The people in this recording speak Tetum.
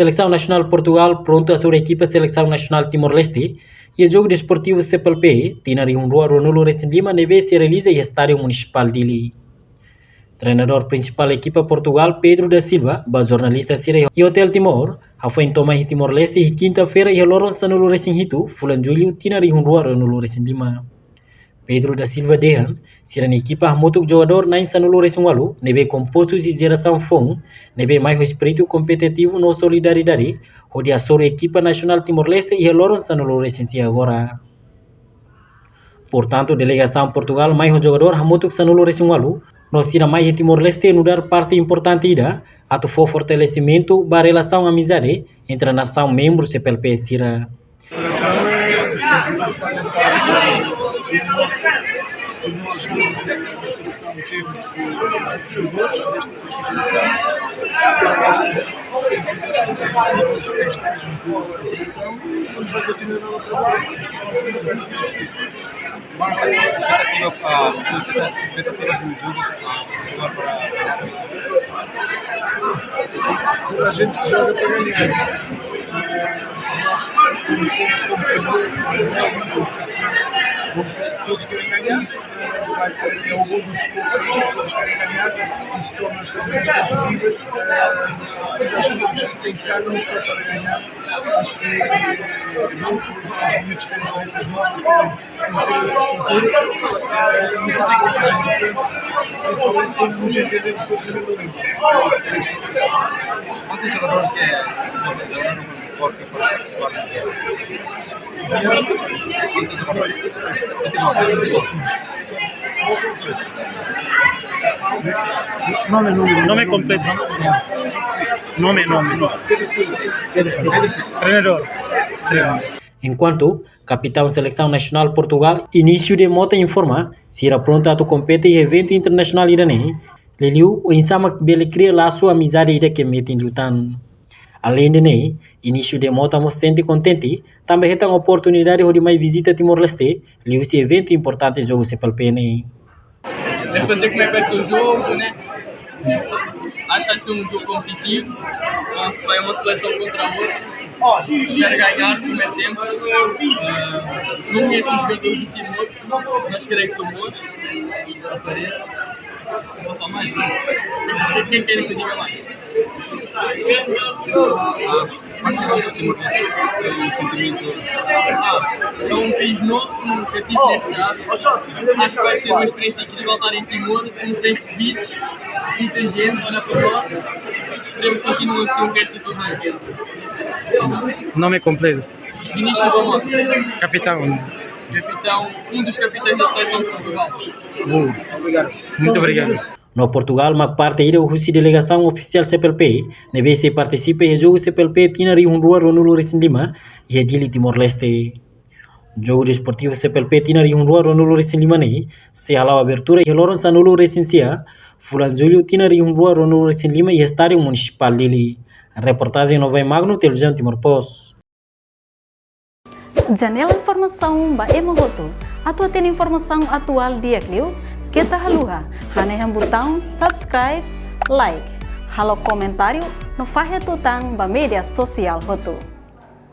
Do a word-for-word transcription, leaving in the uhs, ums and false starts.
Selesaun nasionál Portugál prontu hasoru ekipa selesaun nasionál Timor-Leste iha jogu desportivu C P L P tinan rihun rua ruanulu resin lima ne'ebé sei realiza iha Estádiu Munisipál Dili. Treinadór prinsipál ekipa Portugál, Pedro da Silva, ba jornalista sira iha Hotel Timor, hafoin to'o mai iha Timor-Leste iha kinta-feira iha loron sanulu resin hitu fulan Jullu tinan rihun rua ruanulu resin lima. Pedro da Silva dehan, sira-nia ekipa hamutuk jogadór na'in sanulu resin ualu ne'ebé kompostu husi jerasaun foun ne'ebé mai ho espíritu kompetitivu no solidariedade hodi hasoru ekipa nasionál Timor-Leste iha loron sanulu resin sia agora. Portantu, delegasaun Portugál mai ho jogadór hamutuk sanulu resin ualu, no sira mai iha Timor-Leste nu'udar parte importante ida atu fó fortalesimentu ba relasaun amizade entre nasaun membru C P L P sira. Toda a gente joga para ganhar. Nós, como, como, como, como, todos querem ganhar. Vai ser, é o gol do desconto, todos querem ganhar. Isso torna as coisas mais competitivas. Eh, já estamos a buscar não só para ganhar. Acho que é bom que os miúdos têm experiências novas, têm conhecer as culturas. Eh, isso acho que é o mais importante, principalmente quando nos entendemos todos na mesma língua. Quantos jogadores que é, jogadores no Porto para participar? Nome, nome, nome completo. Nome, nome. Pedro Silva. Treinadór. Treinadór. Enkuantu, kapitaun selesaun nasionál Portugál, Inácio de Mota informa, sira prontu atu kompete iha eventu internasionál ida-ne'e, liuliu oinsá mak bele kria lasu amizade ida ke metin liután. Aleinde ne'e, Inácio de Mota mós sente kontente, tanba hetan oportunidade hodi mai vizita Timor-Leste, liuhusi eventu importante jogu C P L P ne'e. Dá pra dizer como é que vai ser o jogo, né? Acho que vai ser um jogo competitivo. Vai ser uma seleção contra a outra. Espero ganhar, como é sempre. Ah, não conheço os jogadores do Timor, mas creio que são bons. Falta mais, né? Quem quer que diga mais? Ah, é um país novo, nunca tive neste lado. Acho que vai ser uma experiência incrível estar em Timor, com três beats, muita gente, olha para nós. Esperemos que continue assim o resto do torneio. Nome completo? Vinícius Gomes. Capitão. Capitão, um dos capitães da seleção de Portugal. Obrigado. Muito obrigado. No Portugál mak parte ida husi delegasaun ofisiál C P L P, ne'ebé sei partisipa iha jogu C P L P tinan rihun rua ruanulu resin lima, iha Dili, Timor-Leste. Jogu desportivu C P L P tinan rihun rua ruanulu resin lima ne'e, sei hala'o abertura iha loron sanulu resin sia, fulan Jullu tinan rihun rua ruanulu resin lima iha Estádiu Munisipál Dili. Reportajen Novae Magno, Televizaun Timor Post. Janela informasaun ba ema hotu. Atu hatene informasaun atuál di'ak liu, keta haluha hanehan butaun subscribe, like, halo komentáriu no fahe tutan ba média sosiál hotu.